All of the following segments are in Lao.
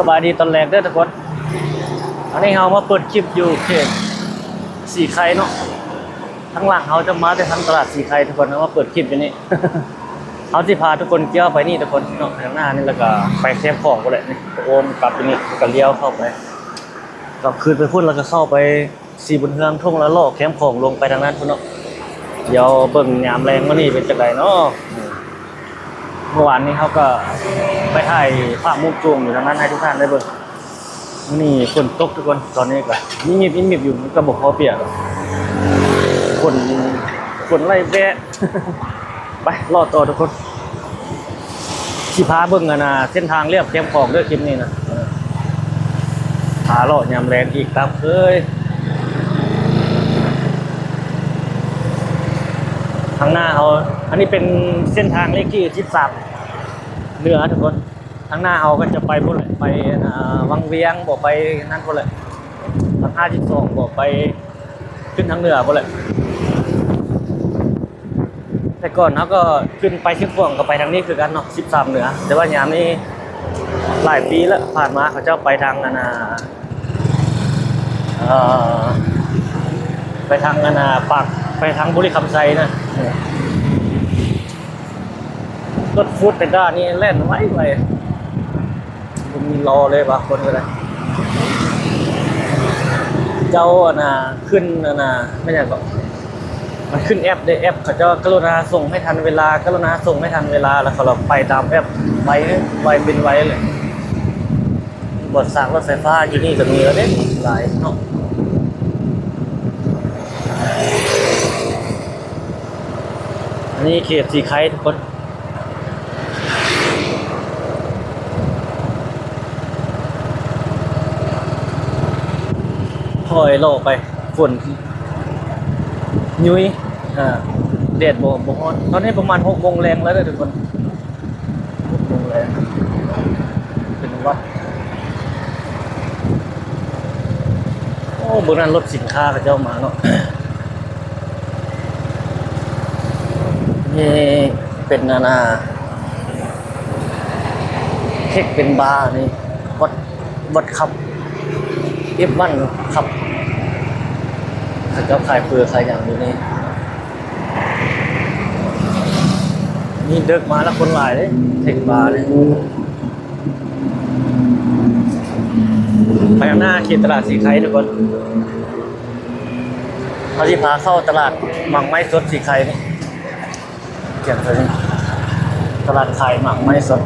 ສະບາຍດີຕອນແລງເດີທຸກຄົນ. ອັນນີ້ເຮົາມາເປີດຄລິບຢູ່ເຂດສີໄຄເນາະ. ທາງຫຼັງເຮົາຈະມາແຕ່ທາງຕະຫຼາດສີໄຄທຸກຄົນ, ເຮົາມາເປີດຄລິບຢູ່ນີ້. ເຮົາຊິພາທຸກຄົນກ່ຽວໄປນີ້ທຸກຄົນເນາະ, ທາງໜ້ານີ້ ແລ້ວກໍໄປແຄມຂອງພຸ້ນແຫຼະ. ນີ້ໂອມກັບຢູ່ນີ້ ແລ້ວກໍລ້ຽວເຂົ້າໄປ, ກັບຄືນໄປພຸ້ນ ແລ້ວກໍເຂົ້າໄປ ສີບຸນເຮືອງ ທົ່ງລະຫຼໍ່ ແຄມຂອງ ລົງໄປທາງນັ້ນພຸ້ນເນາະ. ດຽວເບິ່ງຍາມແລງມື້ນີ້ເປັນຈັ່ງໃດເນາະ. ເມື່ອວານນີ້ເຮົາກໍໄປຖ່າຍພາບມຸມສູງຢູ່ທາງນັ້ນໃຫ້ທຸກທ່ານໄດ້ເບິ່ງ. ມື້ນີ້ຝົນຕົກທຸກຄົນ, ຕອນນີ້ກໍມິບໆຢູ່, ມັນກໍບໍ່ພໍປຽກດອກ. ຝົນ ຝົນໄລ່ແວະ. ໄປ ເລາະຕໍ່ທຸກຄົນ. ຊິພາເບິ່ງ ອັນນ່າ ເສັ້ນທາງລຽບແຄມຂອງເດີ ຄລິບນີ້ນະ. ພາເລາະຍາມແລງອີກຕາມເຄີຍ. ທາງໜ້າເຮົາ ອັນນີ້ເປັນເສັ້ນທາງເລກທີສິບສາມເໜືອທຸກຄົນ. ທາງໜ້າເຮົາກໍຈະໄປພຸ້ນແຫຼະ, ໄປ ອັນນ່າ ວັງວຽງບໍ ໄປນັ້ນພຸ້ນແຫຼະ, ທາງຫ້າສິບສອງບໍ ໄປ ຂຶ້ນທາງເໜືອພຸ້ນແຫຼະ. ແຕ່ກ່ອນເຮົາກໍຂຶ້ນໄປຊຽງຂວາງກໍໄປທາງນີ້ຄືກັນເນາະ ສິບສາມເໜືອ, ແຕ່ວ່າຍາມນີ້ຫຼາຍປີແລ້ວ ຜ່ານມາເຂົາເຈົ້າໄປທາງ ອັນນ່າ ເອີ ໄປທາງ ອັນນ່າ ປາກ ໄປທາງບໍລິຄຳໄຊນະ. ລົດຟູດແພນດ້ານີ້ແລ່ນໄວໆ ບໍ່ມີລໍເລີຍ ບາງຄົນກໍໄດ້. ເຈົ້າ ອັນນ່າ ຂຶ້ນ ອັນນ່າ ແມ່ນຫຍັງເກາະ ມັນຂຶ້ນແອັບເດ້, ແອັບເຂົາເຈົ້າ ກະລຸນາສົ່ງໃຫ້ທັນເວລາ, ກະລຸນາສົ່ງໃຫ້ທັນເວລາ, ແລ້ວເຂົາລະໄປຕາມແອັບ ໄວ ໄວເປັນໄວເລີຍ. ບ່ອນສາກລົດໄຟຟ້າຢູ່ນີ້ກໍມີແລ້ວເດ້ ຫຼາຍເນາະ. ອັນນີ້ເຂດສີໄຄທຸກຄົນ. ຄ່ອຍເລາະໄປ, ຝົນຍຸຍ ອ່າ ແດດບໍ່ ບໍ່ຮ້ອນ. ຕອນນີ້ປະມານຫົກໂມງແລງແລ້ວເດີທຸກຄົນ, ຫົກໂມງແລງ ເປັນວັດ. ໂອ້ ເບິ່ງນັ້ນ ລົດສິນຄ້າເຂົາເຈົ້າມາເນາະ. ນີ້ເປັນ ອັນນ່າ ເຄັກເປັນບານີ້ ວັດ ວັດຄັບ ເອັຟວັນຄັບ ເຂົາເຈົ້າຂາຍເຝີຂາຍຫຍັງຢູ່ນີ້. ນີ້ເດິກມາແລ້ວຄົນຫຼາຍເດ້ ເທັກບາເດ້. ໄປຂ້າງໜ້າເຂດຕະຫຼາດສີໄຄທຸກຄົນ, ເຮົາຊິພາເຂົ້າຕະຫຼາດໝາກໄມ້ສົດສີໄຄນີ້. ຂຽນໃສ່ນີ້ ຕະຫຼາດຂາຍໝາກໄມ້ສົດ.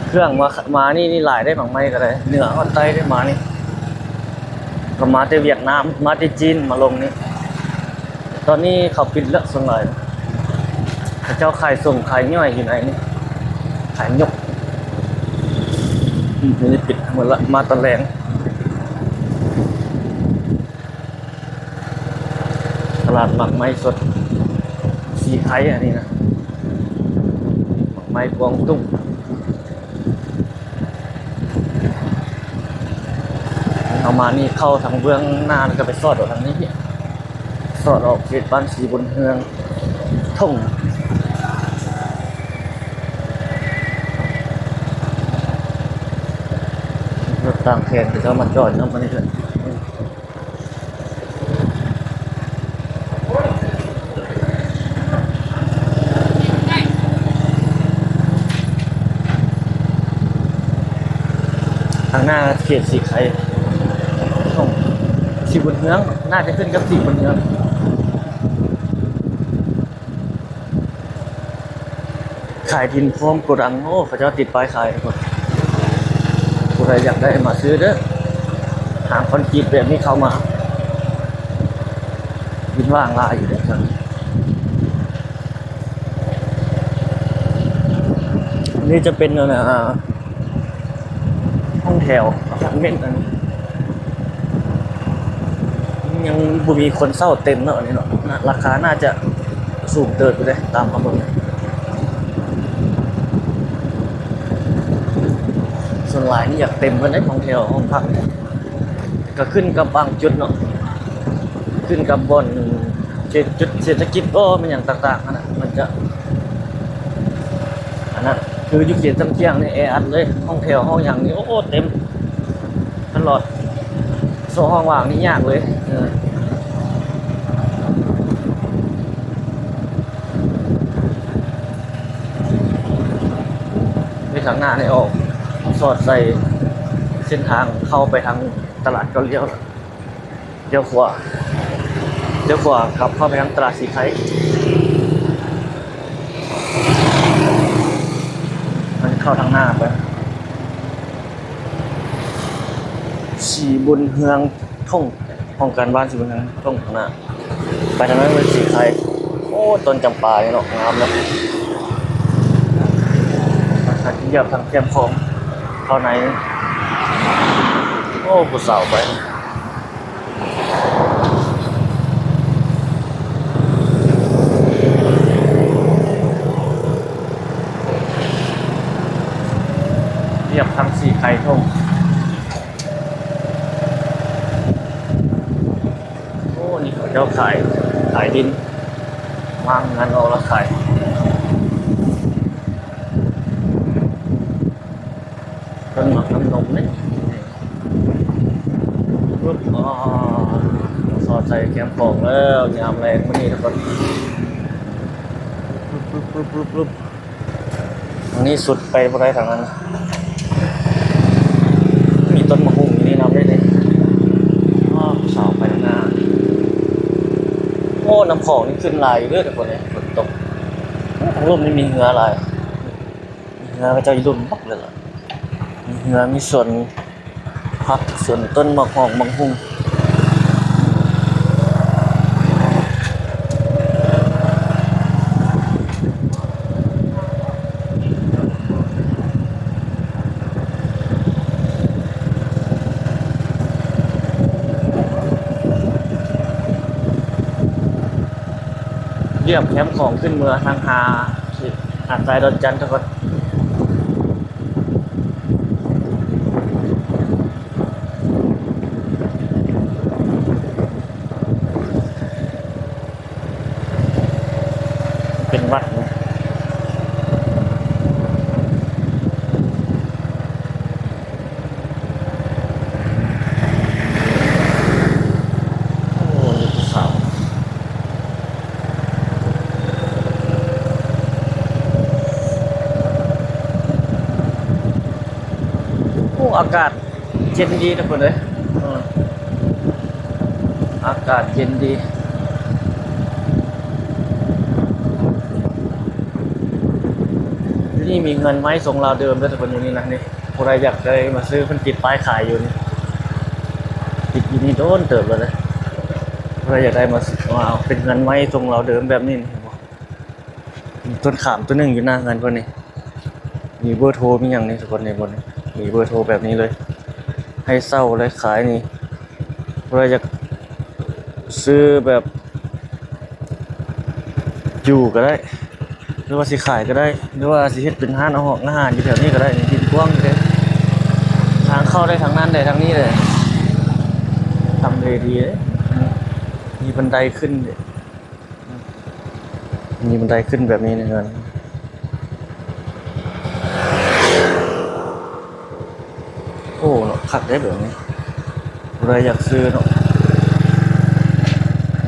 ເຄື່ອງມາ ມານີ້ ນີ້ຫຼາຍເດ້ ໝາກໄມ້ກໍໄດ້ ເໜືອຮອດໃຕ້ເດ້ ມານີ້ ກໍມາແຕ່ຫວຽດນາມ ມາແຕ່ຈີນ ມາລົງນີ້. ຕອນນີ້ເຂົາປິດແລ້ວ ສ່ວນຫຼາຍເຂົາເຈົ້າຂາຍສົ່ງ ຂາຍຍ່ອຍຢູ່ໃນນີ້ ຂາຍຍົກ. ອືມ ນີ້ປິດໝົດລະ ມາຕອນແລງ. ຕະຫຼາດໝາກໄມ້ສົດສີໄຄ ອັນນີ້ນະ ໝາກໄມ້ກວາງຕຸ້ງ. ເຮົາມານີ້ ເຂົ້າທາງເບື້ອງໜ້າ ແລ້ວກໍໄປສອດອອກທາງນີ້ ສອດອອກເຂດບ້ານສີບຸນເຮືອງ ທົ່ງ ລົດຕ່າງແຂວງເຂົາເຈົ້າມາຈອດນຳອັນນີ້ເດີ. ທາງໜ້າເຂດສີໄຄ ຂອງສີບຸນເຮືອງ ໜ້າຈະຂຶ້ນກັບສີບຸນເຮືອງ. ຂາຍດິນພ້ອມໂກດັງ. ໂອ້ ເຂົາເຈົ້າຕິດປ້າຍຂາຍທຸກຄົນ, ຜູ້ໃດຢາກໄດ້ມາຊື້ເດີ. ທາງຄອນກຣີດແບບນີ້ເຂົ້າມາ ດິນວ່າງຫຼາຍຢູ່ເດ້. ອັນນີ້ຈະເປັນ ອັນນ່າ ຫ້ອງແຖວອາພາດເມັນ ອັນຍັງບໍ່ມີຄົນເຊົ່າເຕັມເນາະ ອັນນີ້ເນາະ. ນາ ລາຄາໜ້າຈະສູງເຕີບຢູ່ເດ້ ຕາມເຮົາເບິ່ງ. ສ່ວນຫຼາຍນີ້ຢາກເຕັມເພິ່ນເດ້ ຫ້ອງແຖວຫ້ອງພັກ. ກໍຂຶ້ນກັບບາງຈຸດເນາະ, ຂຶ້ນກັບບ່ອນ ເຂດຈຸດເສດຖະກິດ ບໍ່ແມ່ນຫຍັງຕ່າງໆຫັ້ນນະ ມັນຈະ ອັນນັ້ນ ຄືຢູ່ເຂດຈຳຈຽງນີ້ແອອັດເລີຍ ຫ້ອງແຖວຫ້ອງຫຍັງນີ້ ໂອ້ ເຕັມ ຕະຫຼອດ ໂຊະ ຫ້ອງວ່າງນີ້ຍາກເລີຍ ເອີ ໄປທາງໜ້ານີ້ອອກ ສອດໃສ່ເສັ້ນທາງເຂົ້າໄປທາງຕະຫຼາດເກົ້າລ້ຽວ. ລ້ຽວຂວາ ລ້ຽວຂວາກັບເຂົ້າໄປທາງຕະຫຼາດສີໄຄ ມັນເຂົ້າທາງໜ້າໄປ ສີບຸນເຮືອງທົ່ງ ຫ້ອງການບ້ານສີບຸນເຮືອງທົ່ງທາງໜ້າ ໄປທາງນັ້ນເປັນສີໄຄ ໂອ້ ຕົ້ນຈຳປານີ້ເນາະ ງາມເນາະ ຢຽບທາງແຄມຂອງເຂົ້າໃນ ໂອ້ ຜູ້ສາວໄປ ຮຽບທາງສີໄຄທົ່ງ ໂອ້ ນີ້ເຂົາເຈົ້າຂາຍ ຂາຍດິນ ວາງເຮືອນອອກແລ້ວຂາຍ ຕົ້ນໝາກນ້ຳນົມນີ້ ປຶບ ອໍ ສອດໃສ່ແຄມຂອງແລ້ວ ຍາມແລງມື້ນີ້ທຸກຄົນ ປຶບ ປຶບ ປຶບ ປຶບ ທາງນີ້ສຸດໄປບໍ່ໄດ້ທາງນັ້ນ ມີຕົ້ນໝາກຮຸ່ງຢູ່ນີ້ນຳເດ້ນີ້ ອ້າວ ສາວໄປທາງໜ້າ ໂອ້ ນ້ຳຂອງນີ້ຂຶ້ນຫຼາຍຢູ່ເດີທຸກຄົນເອີຍ ຝົນຕົກ ໂອ້ ທາງລຸ່ມນີ້ມີເຮືອຫຼາຍ ມີເຮືອເຂົາເຈົ້າຢູ່ລຸ່ມບັກເລີຍລະ ມີເຮືອ ມີສວນຜັກ ສວນຕົ້ນໝາກຫອກໝາກຮຸ່ງ ລຽບແຄມຂອງຂຶ້ນເມືອທາງຫາ ຫາດຊາຍດອນຈັນທະກອນ ເປັນວັດເນາະ ໂອ້ ນີ້ຜູ້ສາວ ໂອ້ ອາກາດເຢັນດີທຸກຄົນເອີຍ ອາກາດເຢັນດີ ຢູ່ນີ້ມີເຮືອນໄມ້ຊົງລາວເດີມເດີທຸກຄົນ ຢູ່ນີ້ນະ ນີ້ ຜູ້ໃດຢາກໄດ້ມາຊື້ ເພິ່ນຕິດປ້າຍຂາຍຢູ່ນີ້ ຕິດຢູ່ນີ້ໂດນເຕີບແລ້ວເດີ ຜູ້ໃດຢາກໄດ້ມາຊື້ ເອົາ ເປັນເຮືອນໄມ້ຊົງລາວເດີມແບບນີ້ ເຫັນບໍ່? ມີຕົ້ນຂາມຕົ້ນໜຶ່ງຢູ່ໜ້າເຮືອນເພິ່ນນີ້ ມີເບີໂທ ມີຫຍັງນີ້ທຸກຄົນນີ້ ບ່ອນນີ້ ມີເບີໂທແບບນີ້ເລີຍ ໃຫ້ເຊົ່າ ແລະ ຂາຍນີ້ ຜູ້ໃດຢາກຊື້ແບບຢູ່ກໍໄດ້ ຫຼືວ່າຊິຂາຍກໍໄດ້ ຫຼືວ່າຊິເຮັດເປັນຮ້ານອາຫອກອາຫານຢູ່ແຖວນີ້ກໍໄດ້ ດິນກວ້າງເດ້ ທາງເຂົ້າໄດ້ທາງນັ້ນໄດ້ ທາງນີ້ເດ້ ທຳເລດີເດ້ ມີບັນໄດຂຶ້ນເດ້. ມີບັນໄດຂຶ້ນແບບນີ້ໃນເຮືອນ ໂອ້ ເນາະ ຄັກເດ້ແບບນີ້ ຜູ້ໃດຢາກຊື້ເນາະ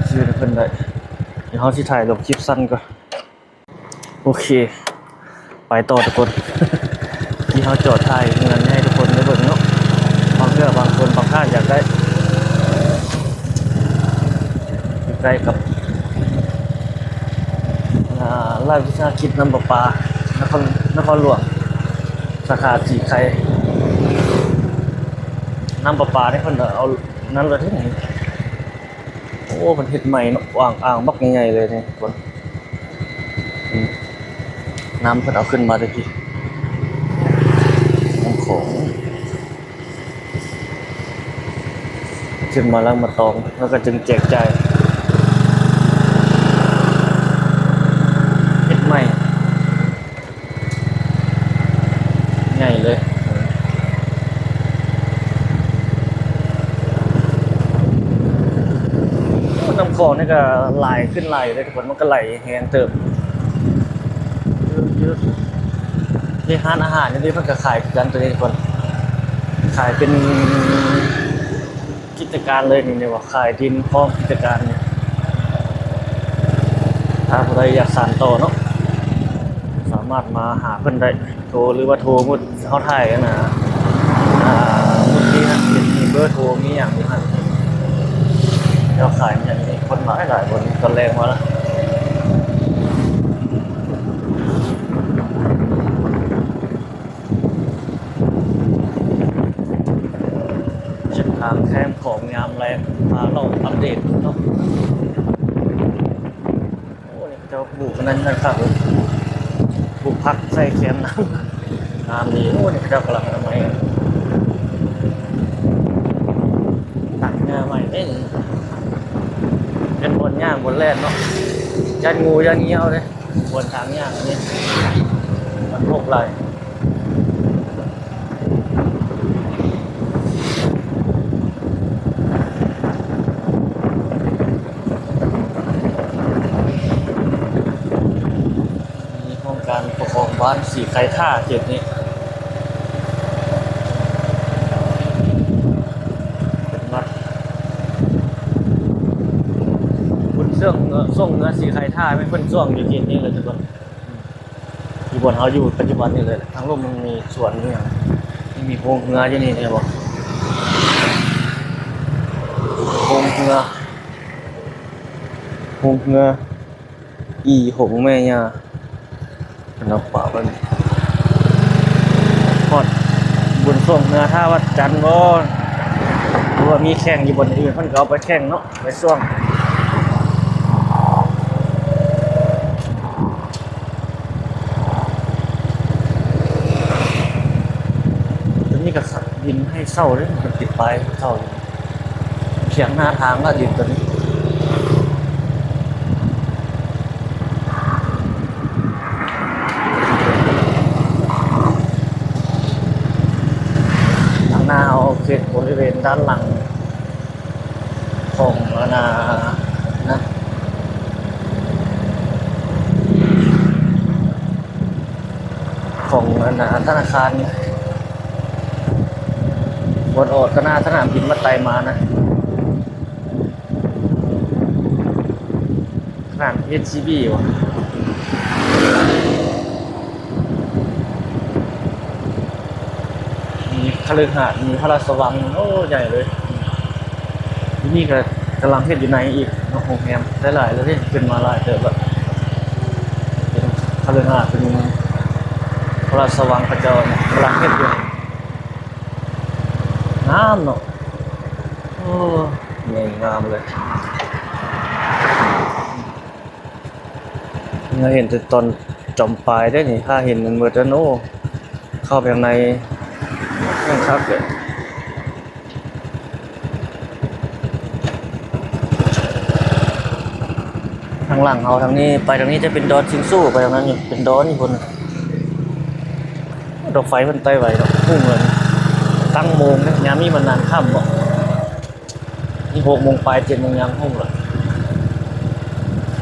ຊື້ນຳເພິ່ນໄດ້ ດຽວເຮົາຊິຖ່າຍລົງຄລິບສັ້ນກ່ອນ ໂອເຄ. ໄປຕໍ່ທຸກຄົນ ທີ່ເຮົາຈອດຖ່າຍເຮືອນໃຫ້ທຸກຄົນໄດ້ເບິ່ງເນາະ ບາງເທື່ອບາງຄົນບາງທ່ານຢາກໄດ້ ຢູ່ໃກ້ກັບ ອ່າ ລັດວິສາຫະກິດນ້ຳປະປາ ນະຄອນ ນະຄອນຫຼວງ ສາຂາສີໄຄ ນ້ຳປະປານີ້ເພິ່ນເອົານັ້ນລະເດ້. ໂອ້ ເພິ່ນເຮັດໃໝ່ເນາະ ອ່າງ ອ່າງບັກໃຫຍ່ໆເລີຍນີ້ທຸກຄົນ ອືມ ນ້ຳເພິ່ນເອົາຂຶ້ນມາແຕ່ພີ້ ນ້ຳຂອງ ຂຶ້ນມາລ້າງມາຕອງ ແລ້ວກໍຈຶ່ງແຈກຈ່າຍ ເຮັດໃໝ່ ໃຫຍ່ເລີຍ ໂອ້ ນ້ຳ ຂອງນີ້ກໍຫຼາຍຂຶ້ນຫຼາຍຢູ່ເດ້ທຸກຄົນ ມັນກໍໄຫຼແຮງເຕີບ. ເຮັດຮ້ານອາຫານຢູ່ນີ້ ເພິ່ນກໍຂາຍຄືກັນ ຕົວນີ້ທຸກຄົນ ຂາຍເປັນກິດຈະການເລີຍນີ້ ເຫັນບໍ່ ຂາຍດິນພ້ອມກິດຈະການນີ້. ຖ້າຜູ້ໃດຢາກສານຕໍ່ເນາະ ສາມາດມາຫາເພິ່ນໄດ້ ໂທ ຫຼືວ່າໂທ ໝົດ ເຮົາຖ່າຍອັນນ່າ ອ່າ ໝົດທີ່ຫັ້ນ ມີເບີໂທ ມີຫຍັງຢູ່ຫັ້ນ ແລ້ວຂາຍຫຍັງນີ້ ຄົນຫຼາຍໆ ຄົນຕອນແລງມາລະ. ເສັ້ນທາງແຄມຂອງຍາມແລງ ພາເລາະອັບເດດເນາະ. ໂອ້ ນີ້ເຂົາເຈົ້າປູກອັນນັ້ນຄັກເລີຍ ປູກຜັກໃສ່ແຄມນ້ຳ ງາມດີ. ໂອ້ ນີ້ເຂົາເຈົ້າກຳລັງອະນາໄມ ຕັດຫຍ້າໃໝ່ເດ້ ເປັນບ່ອນຍ່າງບ່ອນແລ່ນເນາະ ຢ້ານງູຢ້ານງຽວເດ້. ຄວນທາງຍ່າງອັນນີ້ ມັນຮົກຫຼາຍ. ມີຫ້ອງການປົກຄອງບ້ານສີໄຄທ່າ ເຂດນີ້ ເປັນວັດ ບຸນຊ່ວງເຮືອ ຊ່ວງເຮືອສີໄຄທ່າ ແມ່ນເພິ່ນຊ່ວງຢູ່ເຂດນີ້ເລີຍທຸກຄົນ. ຢູ່ບ່ອນເຮົາຢູ່ປັດຈຸບັນນີ້ເລີຍ ທາງລຸ່ມມັນມີສວນມີຫຍັງ ມີໂຮງເຮືອຢູ່ນີ້ ເຫັນບໍ່ ໂຮງເຮືອ ໂຮງເຮືອອີຫົງແມ່ຍ່າ ເພິ່ນເອົາປະໄວ້. ຮອດບຸນຊ່ວງເຮືອທ່າວັດຈັນບໍ່ ຫຼືວ່າມີແຂ່ງຢູ່ບ່ອນອື່ນ ເພິ່ນກໍເອົາໄປແຂ່ງເນາະ ໄປຊ່ວງ. ຕົວນີ້ກໍດິນໃຫ້ເຊົ່າເດ້ ມັນຕິດປ້າຍເຊົ່າຢູ່ ຂຽງໜ້າທາງລະດິນຕົວນີ້. ທາງໜ້າເຮົາເຂດບໍລິເວນດ້ານຫຼັງ ຂອງອັນນ່ານະ ຂອງອັນນ່າທະນາຄານ ບ່ອນອອກຕະໜ້າສະໜາມບິນວັດໄຕມານະ. ຂະໜາດເອັສຊີບີຫວະ ມີຄະລືຫາດ ມີພະລາຊະວັງ ໂອ້ ໃຫຍ່ເລີຍ. ທີ່ນີ້ກໍກຳລັງເຮັດຢູ່ໃນອີກເນາະ ໂຮງແຮມຫຼາຍໆ ແລ້ວເດ້ ຂຶ້ນມາຫຼາຍເຕີບແລ້ວ ເປັນຄະລືຫາດ ເປັນພະລາຊະວັງ ເຂົາເຈົ້າກຳລັງເຮັດຢູ່ ງາມເນາະ. ໂອ້ ແມ່ນງາມເລີຍ ເຮົາເຫັນແຕ່ຕອນຈອມປາຍເດ້ນີ້ ຖ້າເຫັນໝົດແລ້ວ ໂອ້ ເຂົ້າໄປຂ້າງໃນແມ່ນຄັກເລີຍ. ທາງຫຼັງເຮົາທາງນີ້ ໄປທາງນີ້ຈະເປັນດອນຊິງຊູ້ ໄປທາງນັ້ນນີ້ເປັນດອນຢູ່ພຸ້ນ. ດອກໄຟເພິ່ນໄຕ້ໄວເນາະ ຮຸ່ງເລີຍ ຕັ້ງໂມງເດ້ ຍາມນີ້ມັນນານຄ່ຳເບາະ ນີ້ຫົກໂມງປາຍ ເຈັດໂມງ ຍາມຮຸ່ງລະ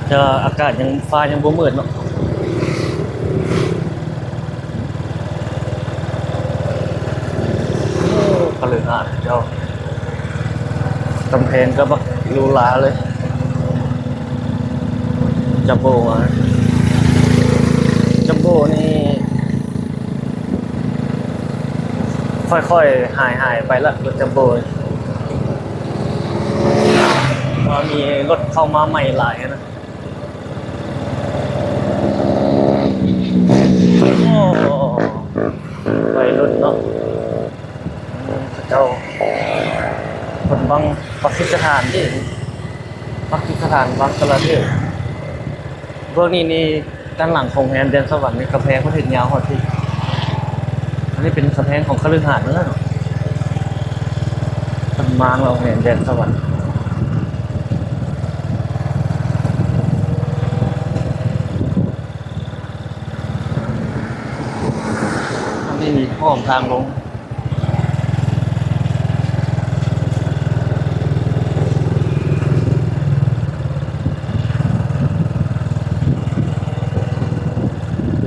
ແຕ່ວ່າອາກາດຍັງ ຟ້າຍັງບໍ່ມືດເນາະ. ໂອ້ ຄະລືຫາດເຈົ້າ ກຳແພງກໍບັກຫຼູຫຼາເລີຍ ຈັມໂບ້ມາ ຈັມໂບ້ນີ້ ຄ່ອຍໆ ຫາຍໆ ໄປລະ ລົດຈັມໂບ້ນີ້ ວ່າມີລົດເຂົ້າມາໃໝ່ຫຼາຍນະ. ໂອ້ ໄວລຸ້ນເນາະ ເຂົາເຈົ້າ ເພິ່ນບັງປາກິສຖານເດ້ ປາກິສຖານ ບັງກະລາເທດ ເບື້ອງນີ້ນີ້ ດ້ານຫຼັງຂອງໂຮງແຮມແດນສະຫວັນນີ້ ກຳແພງເພິ່ນເຮັດຍາວຮອດພີ້ ອັນນີ້ເປັນກຳແພງຂອງຄະລືຫາດເນາະ ເພິ່ນມ້າງແລ້ວໂຮງແຮມແດນສະຫວັນ ອັນນີ້ອ້ອມທາງລົງ.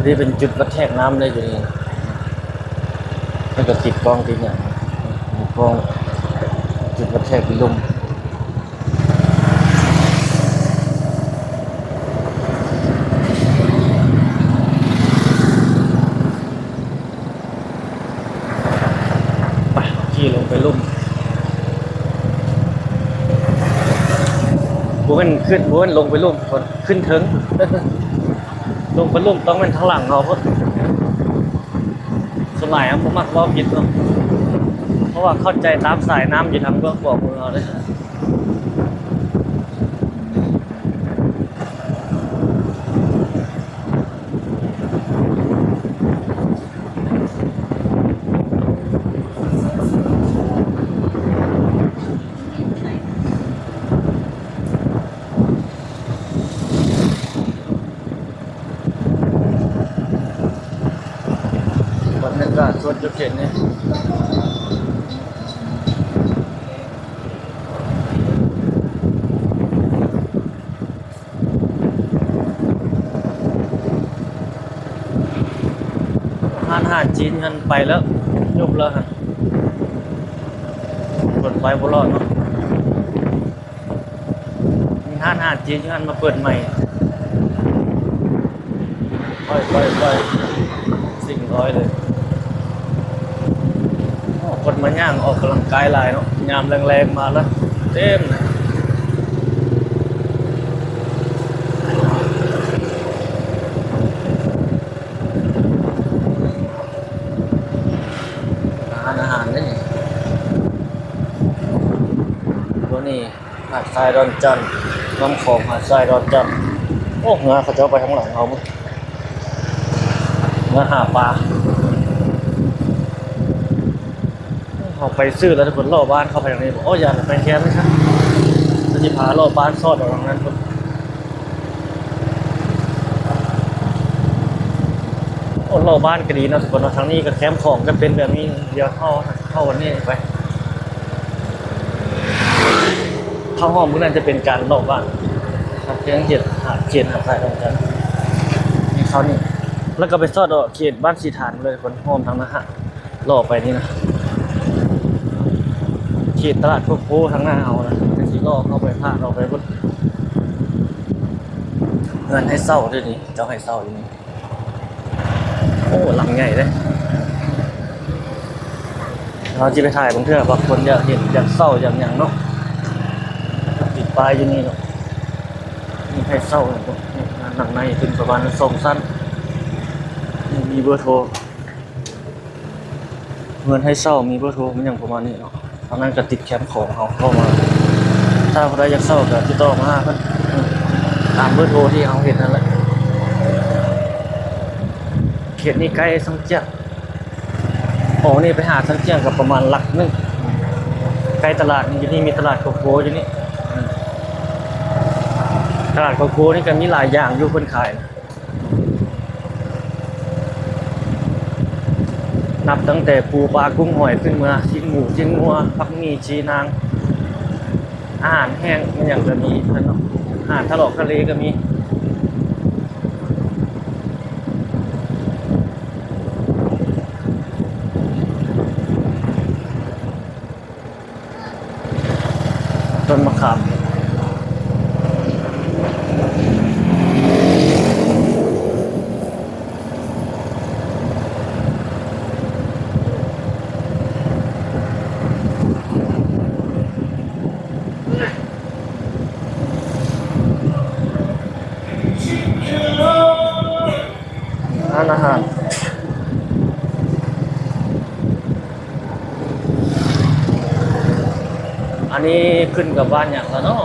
ນີ້ເປັນຈຸດວັດແທກນ້ຳເລີຍຢູ່ນີ້ ມັນກໍຕິດກ້ອງຕິດຫຍັງ ມີກ້ອງ ຈຸດວັດແທກລົມ. ໄປ ຂີ່ລົງໄປລຸ່ມ ບໍ່ແມ່ນຂຶ້ນ ບໍ່ແມ່ນລົງໄປລຸ່ມ ຂຶ້ນເທິງ ລົງໄປລຸ່ມຕ້ອງແມ່ນທາງຫຼັງເຮົາພຸ້ນ. ສ່ວນຫຼາຍເຮົາບໍ່ມັກເວົ້າຜິດເນາະ ເພາະວ່າເຂົ້າໃຈຕາມສາຍນ້ຳຢູ່ທາງເບື້ອງຂວາມືເຮົາເດ້. ບັນຍາກາດສວນຈຸເຂດນີ້ ຮ້ານອາຫານຈີນຫັ້ນໄປແລ້ວ ຍຸບແລ້ວຫັ້ນ ເພິ່ນໄປບໍ່ລອດເນາະ. ມີຮ້ານອາຫານຈີນຢູ່ຫັ້ນມາເປີດໃໝ່ ຄ່ອຍໆໆ ສິ່ງນ້ອຍເລີຍ. ໂອ້ ຄົນມາຍ່າງອອກກຳລັງກາຍຫຼາຍເນາະ ຍາມແລງໆມາລະເຕັມ. ຮ້ານອາຫານເດ້ນີ້ ໂຕນີ້ ຫາດຊາຍດອນຈັນ ນ້ຳຂອງຫາດຊາຍດອນຈັນ. ໂອ້ ເຮືອເຂົາເຈົ້າໄປທາງຫຼັງເຮົາ ເມືອຫາປາ. ເຮົາໄປຊື່ແລ້ວ ທຸກຄົນ ເລາະບ້ານເຂົ້າໄປທາງນີ້. ໂອ້ ຢ້ານໄປແຄມນີ້ຊະ ຊິພາເລາະບ້ານຊອດອອກທາງນັ້ນພຸ້ນ. ໂອ້ ເລາະບ້ານກໍດີເນາະ ທຸກຄົນເນາະ. ທາງນີ້ກໍແຄມຂອງກໍເປັນແບບນີ້. ດຽວເຮົາ ເຂົ້າອັນນີ້ໄປ ເຂົ້າຫ້ອງມື້ນັ້ນຈະເປັນການເລາະບ້ານ ເຂດຫາດຊາຍດອນຈັນ ນີ້ເຂົ້ານີ້ ແລ້ວກໍໄປຊອດເອາະເຂດບ້ານສີຖານເລີຍ ທຸກຄົນ ອ້ອມທາງນັ້ນ ເລາະໄປນີ້ນະ ເຂດຕະຫຼາດໂຄໂຄທາງໜ້າເຮົານະ ກໍຊິເລາະເຂົ້າໄປ ຜ່ານອອກໄປພຸ້ນ. ເຮືອນໃຫ້ເຊົ່າເດ້ນີ້ ເຈົ້າໃຫ້ເຊົ່າຢູ່ນີ້. ໂອ້ ຫຼັງໃຫຍ່ເດ້. ເຮົາຊິໄປຖ່າຍບາງເທື່ອ ບາງຄົນຢາກເຫັນ ຢາກເຊົ່າ ຢາກຫຍັງເນາະ ຕິດປ້າຍຢູ່ນີ້ເນາະ. ມີໃຫ້ເຊົ່າ ຫຼັງໃນເປັນປະມານສອງຊັ້ນ ມີເບີໂທ ເຮືອນໃຫ້ເຊົ່າ ມີເບີໂທ ມີຫຍັງປະມານນີ້ເນາະ. ທາງນັ້ນກໍຕິດແຄມຂອງເຮົາເຂົ້າມາ ຖ້າຜູ້ໃດຢາກເຊົ່າກໍຕິດຕໍ່ມາຫາເພິ່ນ ຕາມເບີໂທທີ່ເຮົາເຫັນນັ້ນແຫຼະ. ເຂດນີ້ໃກ້ຊຽງຈຽງ ອອກນີ້ໄປຫາຊຽງຈຽງກໍປະມານຫຼັກໜຶ່ງ ໃກ້ຕະຫຼາດນີ້. ຢູ່ນີ້ມີຕະຫຼາດໂຄໂຄຢູ່ນີ້ ຕະຫຼາດໂຄໂຄນີ້ກໍມີຫຼາຍຢ່າງຢູ່ເພິ່ນຂາຍ. ນັບຕັ້ງແຕ່ປູປາກຸ້ງຫອຍຂຶ້ນເມືອ ຊີ້ນໝູ ຊີ້ນງົວ ຜັກໝີ່ ຈີນາງ ອາຫານແຫ້ງ ອີ່ຫຍັງກໍມີເນາະ ອາຫານທະເລາະທະເລກໍມີ. ຕົ້ນມະຂາມ ຮ້ານອາຫານ. ອັນນີ້ຂຶ້ນກັບບ້ານຫຍັງລະເນາະ?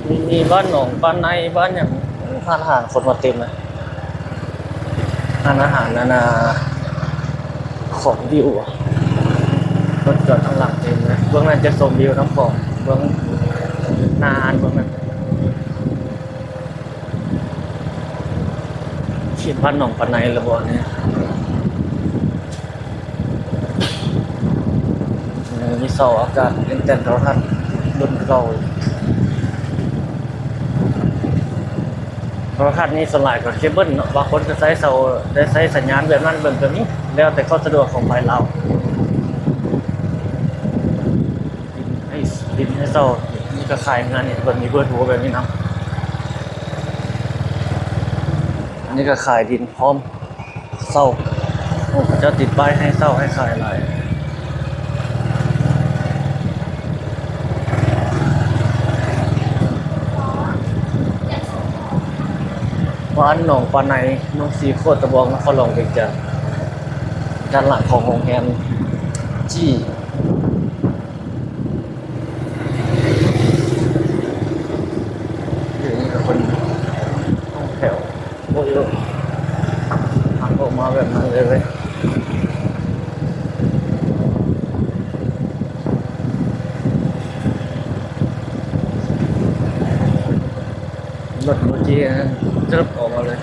ມີ ມີບ້ານໜອງປາໄນ ບ້ານຫຍັງ. ຮ້ານອາຫານຄົນມາເຕັມເລີຍ. ຮ້ານອາຫານ ອັນນ່າ ຂອງວິວ ລົດຈອດທາງຫຼັງເຕັມເລີຍ. ເບື້ອງນັ້ນຈະຊົມວິວນ້ຳຂອງ ເບື້ອງໜ້າຮ້ານເບື້ອງນັ້ນ. ເຂດບ້ານໜອງປາໄນລະບໍ່ນີ້? ມີເສົາອາກາດ ເປັນແຕ່ນໂທລະທັດລຸ້ນເກົ່າ. ໂທລະທັດນີ້ສ່ວນຫຼາຍກໍເຄເບິນເນາະ, ບາງຄົນກໍໃຊ້ເສົາ ໄດ້ໃຊ້ສັນຍານແບບນັ້ນເບິ່ງກໍມີ, ແລ້ວແຕ່ຄວາມສະດວກຂອງໃຜລາວ. ດິນໃຫ້ ດິນໃຫ້ເຊົ່າ, ນີ້ກໍຂາຍເຮືອນນີ້, ເພິ່ນມີເບີໂທແບບນີ້ນຳ. ອັນນີ້ກໍຂາຍດິນພ້ອມ ເຊົ່າ. ໂອ້ ເຂົາເຈົ້າຕິດປ້າຍໃຫ້ເຊົ່າໃຫ້ຂາຍຫຼາຍ. ບ້ານໜອງປາໄນ ເມືອງສີໂຄດຕະບອງ ນະຄອນຫຼວງວຽງຈັນ, ດ້ານຫຼັງຂອງໂຮງແຮມຈີ້. ຢູ່ນີ້ກໍເປັນຫ້ອງແຖວ ໂອ້ຍ ທາງອອກມາແບບນັ້ນເລີຍເວີຍ. ລົດໂມຈີຈະອອກມາເລີຍ.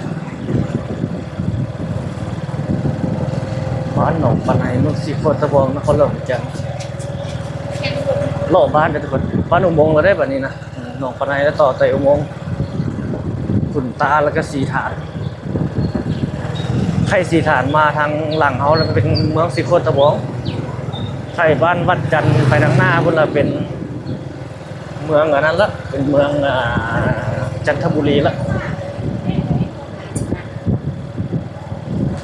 ບ້ານໜອງປາໄນ ເມືອງສີໂຄດຕະບອງ ນະຄອນຫຼວງວຽງຈັນ. ເລາະບ້ານເດີທຸກຄົນ, ຜ່ານອຸໂມງແລ້ວເດ້ບາດນີ້ນະ. ໜອງປາໄນ ແລ້ວຕໍ່ໄປອຸໂມງຂຸນຕາ ແລ້ວກໍສີຖານ. ໄຄສີຖານມາທາງຫຼັງເຮົາ ແລ້ວກໍເປັນເມືອງສີໂຄດຕະບອງ. ໄຄບ້ານວັດຈັນ ໄປທາງໜ້າພຸ້ນລະເປັນເມືອງອັນນັ້ນລະ, ເປັນເມືອງ ອ່າ ຈັນທະບູລີລະ.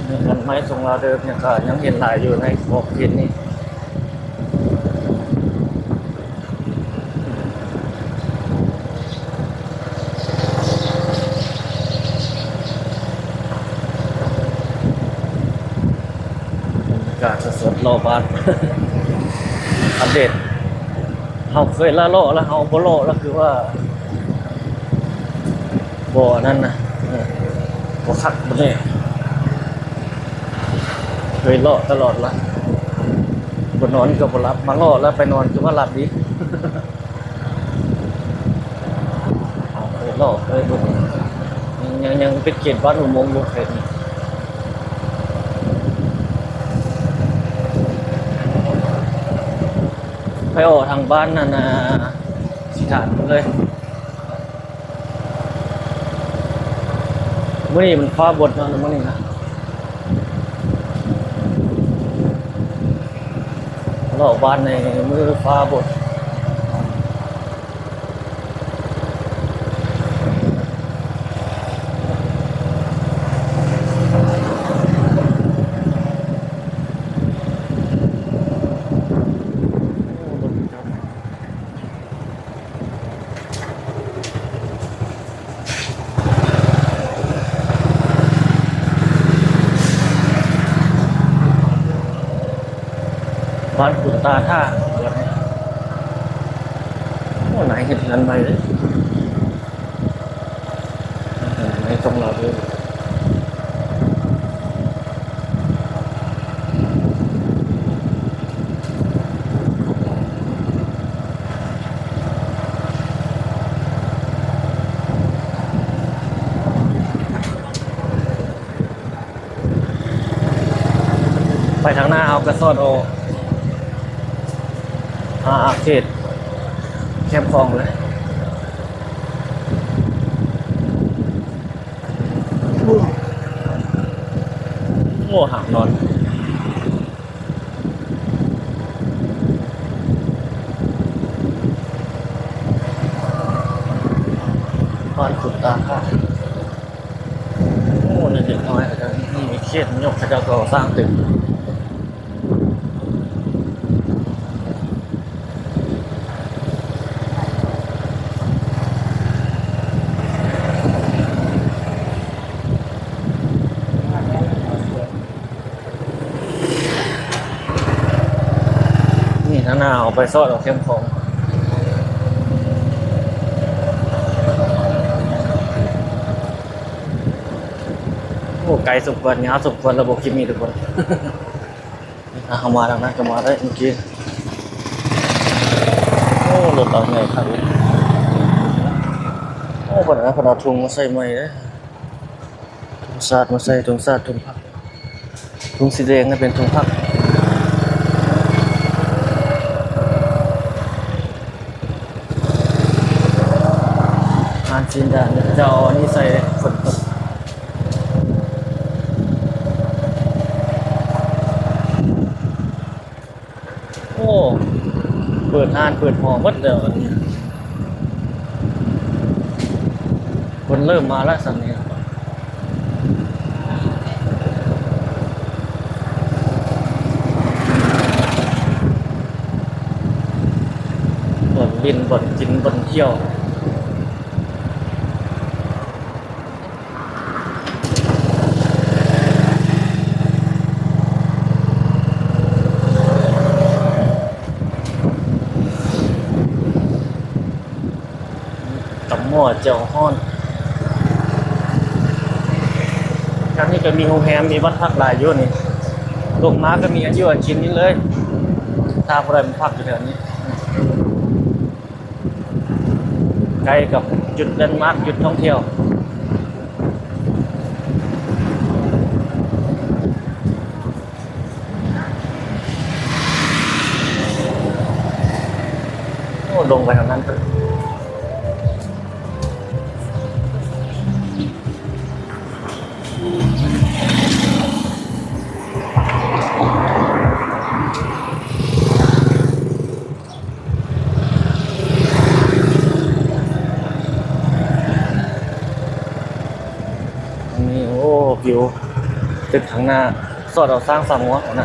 ເຮືອນໄມ້ຊົງລາວເດີມ ຍັງ ກໍຍັງເຫັນຫຼາຍຢູ່ໃນຂອບເຂດນີ້. ບັນຍາກາດສົດໆ ເລາະບ້ານ ອັບເດດ. ເຮົາເຄີຍລະເລາະລະ ເຮົາບໍ່ເລາະລະ ຄືວ່າ ບໍ່ອັນນັ້ນນະ ເອີ ບໍ່ຄັກບໍ່ແນ່. ເຄີຍເລາະຕະຫຼອດລະ ບໍ່ນອນກໍບໍ່ຫຼັບ, ມາເລາະແລ້ວໄປນອນຄືວ່າຫຼັບດີ. ເຄີຍເລາະ ເຄີຍເບິ່ງ ຍັງ ຍັງ ຍັງເປັນເຂດບ້ານອຸໂມງຢູ່ເຂດນີ້. ໄປອອກທາງບ້ານນັ້ນນະ ສີຖານພຸ້ນເລີຍ. ມື້ນີ້ມັນຟ້າບົດເນາະ ມື້ນີ້ນະ ເລາະບ້ານໃນມື້ຟ້າບົດ. ບ້ານຂຸນຕາທ່າ ໂອ້ ນາຍເຮັດເຮືອນໃໝ່ເດ້ ໃນຊ່ອງລາວເດີ. ໄປທາງໜ້າເຮົາກໍສອດອອກ ອ່າ ເຂດແຄມຂອງເລີຍ. ໂອ້ ຫາກນອນ ບ້ານຂຸນຕາຂ້າ. ໂອ້ ເດັກນ້ອຍເຂົາເຈົ້າມີເຂດນິຍົມ ເຂົາເຈົ້າກໍສ້າງຕຶກ. ນີ້ທາງໜ້າເຮົາໄປຊອດເອົາແຄມຂອງ. ໂອ້ ໄກສົມຄວນ ຍາວສົມຄວນລະບົບຄລິບນີ້ທຸກຄົນ. ເຮົາມາທາງນັ້ນກໍມາໄດ້ເມື່ອກີ້. ໂອ້ ລົດລາວໃຫຍ່ຄັກເລີຍ. ໂອ້ ເພິ່ນເອົາ ເພິ່ນເອົາທຸງມາໃສ່ໃໝ່ເດ້. ທຸງສາດມາໃສ່ ທຸງສາດ ທຸງຜັກ ທຸງສີແດງນັ້ນເປັນທຸງຜັກ. ຮ້ານຊີ້ນດາດນີ້ ເຈົ້າເອົາອັນນີ້ໃສ່ຝົນຕົກ. ໂອ້ ເປີດຮ້ານເປີດຫໍ່ໝົດແລ້ວ ອັນນີ້ ຄົນເລີ່ມມາແລ້ວສ່ຳນີ້. ບ່ອນຫຼິ້ນ ບ່ອນກິນ ບ່ອນທ່ຽວ. ຕຳໝໍ້ແຈ່ວຮ້ອນ. ທາງນີ້ກໍມີໂຮງແຮມ ມີບ້ານພັກຫຼາຍຢູ່ນີ້. ລົງມາກໍມີອັນຢູ່ອັນກິນນີ້ເລີຍ ຖ້າຜູ້ໃດມາພັກຢູ່ແຖວນີ້. ໃກ້ກັບຈຸດແລນມາກ ຈຸດທ່ອງທ່ຽວ. ໂອ້ ລົງໄປທາງນັ້ນ. ນີ້ ໂອ້ ວິວຕຶກທາງໜ້າ ສອດເອົາຊ້າງສາມງວງນະ.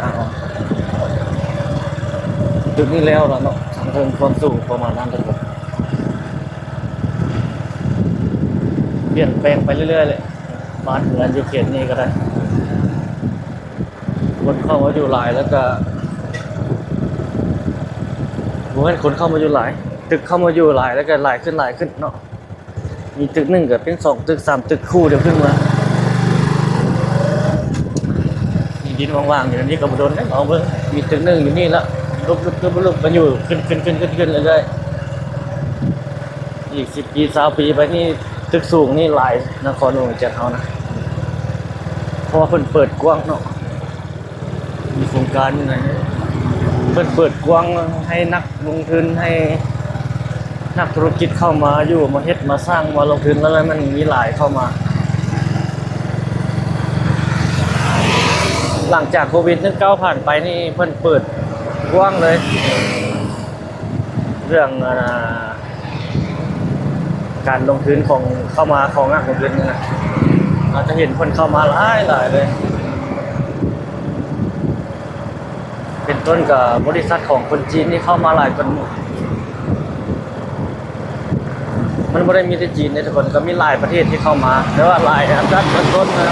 ຕຶກນີ້ແລ້ວລະເນາະ ທາງເທິງຄວາມສູງປະມານນັ້ນເລີຍ. ປ່ຽນແປງໄປເລື້ອຍໆເລີຍ ບ້ານເຮືອນຢູ່ເຂດນີ້ກໍໄດ້. ຄົນເຂົ້າມາຢູ່ຫຼາຍ ແລ້ວກະ ບໍ່ແມ່ນຄົນເຂົ້າມາຢູ່ຫຼາຍ ຕຶກເຂົ້າມາຢູ່ຫຼາຍ ແລ້ວກະຫຼາຍຂຶ້ນ ຫຼາຍຂຶ້ນເນາະ. ມີຕຶກໜຶ່ງກະເປັນສອງຕຶກ ສາມຕຶກຄູ່ດຽວຂຶ້ນມາ. ມີດິນວ່າງໆຢູ່ນີ້ກໍບໍ່ດົນເດ້ ລອງເບິ່ງ. ມີຕຶກໜຶ່ງຢູ່ນີ້ລະ ລຸບໆໆໆ ມັນຢູ່ຂຶ້ນໆໆໆເລື້ອຍໆ. ອີກສິບປີ ຊາວປີໄປນີ້ ຕຶກສູງນີ້ຫຼາຍ ນະຄອນຫຼວງວຽງຈັນເຮົານະ ເພາະວ່າເພິ່ນເປີດກວ້າງເນາະ. ມີໂຄງການຢູ່ໃນນີ້ ເພິ່ນເປີດກວ້າງໃຫ້ນັກລົງທຶນ ໃຫ້ນັກທຸລະກິດເຂົ້າມາຢູ່ ມາເຮັດ ມາສ້າງ ມາລົງທຶນ ແລ້ວມັນມີຫຼາຍເຂົ້າມາ. ຫຼັງຈາກໂຄວິດສິບເກົ້າຜ່ານໄປນີ້ ເພິ່ນເປີດກວ້າງເລີຍ ເລື່ອງ ອ່າ ການລົງທຶນຂອງ ເຂົ້າມາຂອງນັກລົງທຶນນີ້ນະ ເຮົາຈະເຫັນຄົນເຂົ້າມາຫຼາຍໆເລີຍ. ເປັນຕົ້ນກໍບໍລິສັດຂອງຄົນຈີນນີ້ເຂົ້າມາຫຼາຍກວ່າໝູ່. ມັນບໍ່ໄດ້ມີແຕ່ຈີນເດ້ທຸກຄົນ ກໍມີຫຼາຍປະເທດທີ່ເຂົ້າມາ ແຕ່ວ່າຫຼາຍອັນດັບຕົ້ນໆນະ.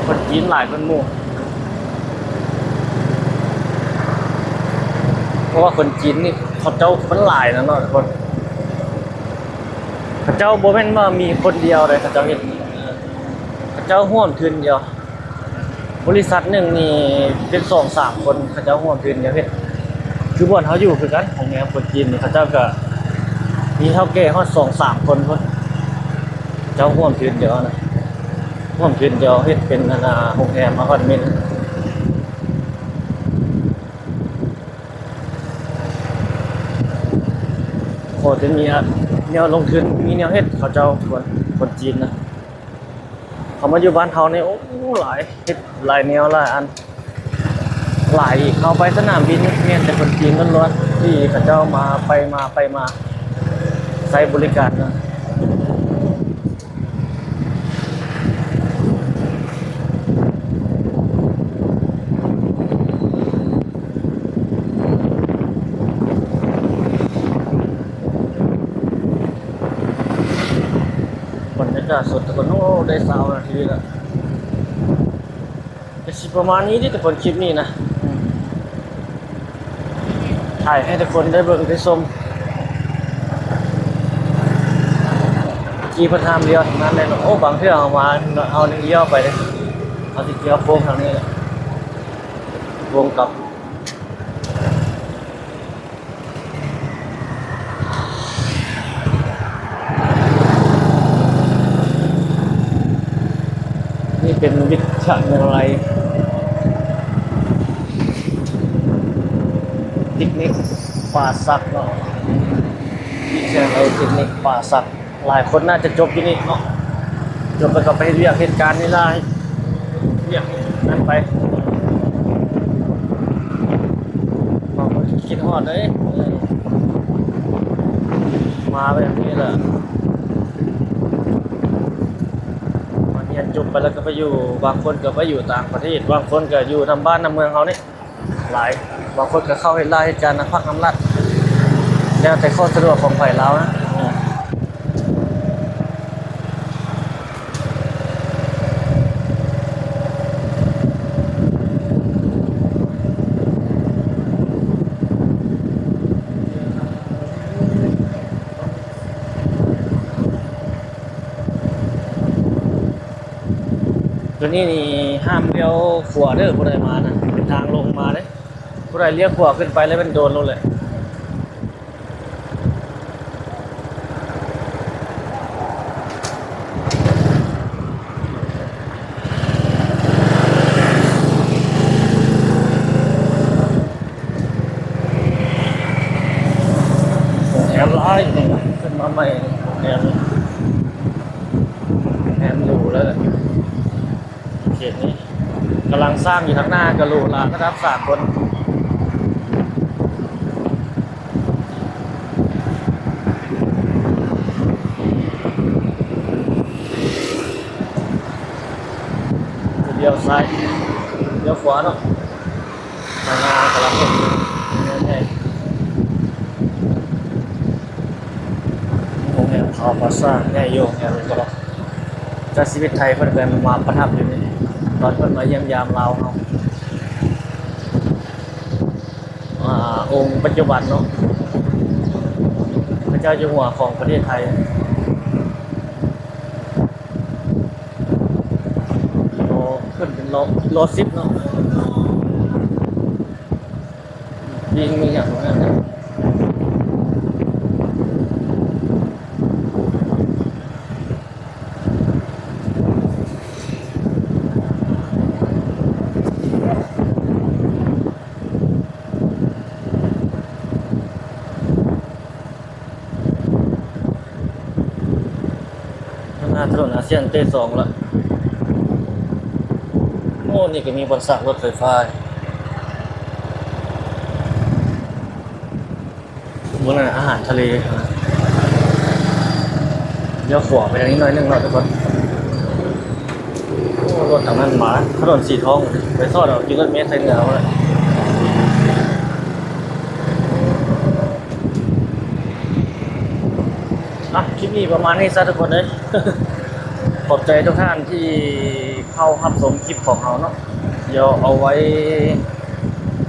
ຄົນຈີນຫຼາຍກວ່າໝູ່ ເພາະວ່າຄົນຈີນນີ້ເຂົາເຈົ້າມັນຫຼາຍນະເນາະທຸກຄົນ. ເຂົາເຈົ້າບໍ່ແມ່ນວ່າມີຄົນດຽວເດ້ ເຂົາເຈົ້າເຮັດ ເຂົາເຈົ້າຮ່ວມທຶນດຽວ. ບໍລິສັດໜຶ່ງນີ້ເປັນສອງສາມຄົນ ເຂົາເຈົ້າຮ່ວມທຶນດຽວເຮັດ. ຄືບ່ອນເຮົາຢູ່ຄືກັນ ໂຮງແຮມຄົນຈີນນີ້ ເຂົາເຈົ້າກໍມີເຖົ້າແກ່ຮອດສອງສາມຄົນພຸ້ນ ເຈົ້າຮ່ວມທຶນດຽວນະ. ຮ່ວມທຶນດຽວເຮັດເປັນ ອັນນ່າ ໂຮງແຮມອາພາດເມັນ. ພໍຈະມີແນວລົງທຶນ ມີແນວເຮັດ ເຂົາເຈົ້າ ຄົນ ຄົນຈີນນະ ເຂົາມາຢູ່ບ້ານເຮົານີ້ ໂອ້ ຫຼາຍ ເຮັດຫຼາຍແນວຫຼາຍອັນ ຫຼາຍອີກ. ເຮົາໄປສະໜາມບິນ ແມ່ນແຕ່ຄົນຈີນລ້ວນໆ ທີ່ເຂົາເຈົ້າມາ ໄປມາ ໄປມາ ໃຊ້ບໍລິການນະ. ບັນຍາກາດສົດທຸກຄົນ. ໂອ້ ໄດ້ຊາວນາທີແລ້ວ. ກໍຊິປະມານນີ້ເດ້ທຸກຄົນ ຄລິບນີ້ນະ ອືມ ຖ່າຍໃຫ້ທຸກຄົນໄດ້ເບິ່ງໄດ້ຊົມ ຂີ່ເພິ່ນຫ້າມລ້ຽວທາງນັ້ນແຫຼະເນາະ. ໂອ້ ບາງເທື່ອເຮົາມາ ເຮົາຍັງລ້ຽວໄປເດ້ ເຮົາຊິກ່ຽວໂຄ້ງທາງນີ້ແຫຼະ ວົງກັບ. ນີ້ເປັນວິທະຍາໄລເຕັກນິກປ່າສັກເນາະ ວິທະຍາໄລເຕັກນິກປ່າສັກ. ຫຼາຍຄົນໜ້າຈະຈົບຢູ່ນີ້ເນາະ ຈົບແລ້ວກໍໄປເຮັດວຽກເຮັດການນີ້ລະ ວຽກນັ້ນໄປ ບາງຄົນຄິດຮອດເດ້ ເອີ ມາແບບນີ້ລະ ມາຮຽນຈົບໄປແລ້ວກໍໄປຢູ່ ບາງຄົນກໍໄປຢູ່ຕ່າງປະເທດ ບາງຄົນກໍຢູ່ນຳບ້ານນຳເມືອງເຮົານີ້ ຫຼາຍ ບາງຄົນກໍເຂົ້າເຮັດລາຍເຮັດການນຳພັກນຳລັດ ແລ້ວແຕ່ຂໍ້ສະດວກຂອງໃຜລາວນະ. ຕົວນີ້ນີ້ຫ້າມລ້ຽວຂວາເດີ້ ຜູ້ໃດມານະ ເປັນທາງລົງມາເດ້ ຜູ້ໃດລ້ຽວຂວາຂຶ້ນໄປແລ້ວແມ່ນໂດນໂລດແຫຼະ. ໂຮງແຮມຫຼາຍຢູ່ນີ້ນະ ຂຶ້ນມາໃໝ່ໂຮງແຮມນີ້ ໂຮງແຮມຫຼູແລ້ວແຫຼະ ເຂດນີ້ກຳລັງສ້າງຢູ່ ທາງໜ້າກໍຫຼູຫຼາລະດັບສາກົນ. ລ້ຽວຊ້າຍ ລ້ຽວຂວາເນາະ ທາງໜ້າກຳລັງເຮັດ ໂຮງແຮມຂາວພາຊາ ໃຫຍ່ຢູ່ ໂຮງແຮມນີ້ກໍ ຈາກຊີວິດໄທເພິ່ນກໍມາປະທັບຢູ່ນີ້ ຕອນເພິ່ນມາຢ້ຽມຢາມລາວເຮົາ ອາ ອົງປັດຈຸບັນເນາະ ພະເຈົ້າຢູ່ຫົວຂອງປະເທດໄທ ໂອ ຂຶ້ນເປັນລໍ ລໍສິບເນາະ ຍິງມີຫຍັງນັ້ນ. ໜ້າຖະໜົນອາຊຽນເຕສອງລະ ໂອ້ ນີ້ກໍມີບ່ອນສາກລົດໄຟຟ້າ ມື້ນັ້ນອາຫານທະເລ ລ້ຽວຂວາໄປທາງນີ້ໜ້ອຍໜຶ່ງເນາະທຸກຄົນ. ໂອ້ ລົດທາງນັ້ນມາ ຖະໜົນສີທອງ ໄປຊອດເອົາ ຂີ່ລົດເມໄປເໜືອພຸ້ນແຫຼະ. ອ່ະ ຄລິບນີ້ປະມານນີ້ຊະທຸກຄົນເອີຍ ຂອບໃຈທຸກທ່ານທີ່ເຂົ້າຮັບຊົມຄລິບຂອງເຮົາເນາະ ດຽວເອົາໄວ້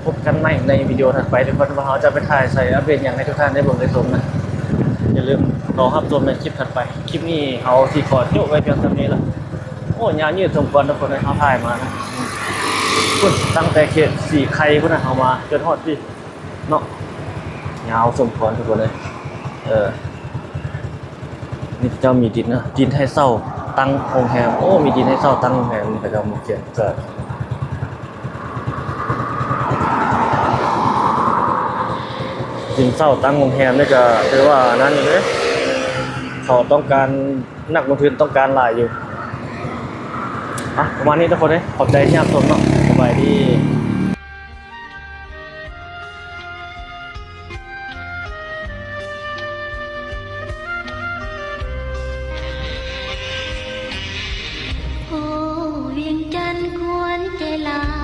ພົບກັນໃໝ່ໃນວິດີໂອຖັດໄປທຸກຄົນ ວ່າເຮົາຈະໄປຖ່າຍໃສ ອັບເດດຫຍັງໃຫ້ທຸກທ່ານໄດ້ເບິ່ງໄດ້ຊົມນະ. ຢ່າລືມລໍຮັບຊົມໃນຄລິບຖັດໄປ. ຄລິບນີ້ເຮົາຊິຂໍໂຈະໄວ້ພຽງສ່ຳນີ້ລະ. ໂອ້ ຍາວຍືດສົມຄວນທຸກຄົນເອີຍ ເຮົາຖ່າຍມານະ ພຸ້ນ ຕັ້ງແຕ່ເຂດສີໄຄພຸ້ນນະ ເຮົາມາຈົນຮອດພີ້ ເນາະ ຍາວສົມຄວນທຸກຄົນເອີຍ. ເອີ ນີ້ເຂົາເຈົ້າມີດິນນະ ດິນໃຫ້ເຊົ່າຕັ້ງໂຮງແຮມ. ໂອ້ ມີດິນໃຫ້ເຊົ່າຕັ້ງໂຮງແຮມ ນີ້ເຂົາເຈົ້າມາຂຽນເກີດ ດິນເຊົ່າຕັ້ງໂຮງແຮມນີ້ກໍຖືວ່ານັ້ນຢູ່ເດ້ ເຂົາຕ້ອງການ ນັກລົງທຶນຕ້ອງການຫຼາຍຢູ່. ອ່ະ ປະມານນີ້ທຸກຄົນເອີຍ ຂອບໃຈທີ່ຮັບຊົມເນາະ ສະບາຍດີ. ໂອ້ ວຽງຈັນຄວນໃຈຫຼາຍ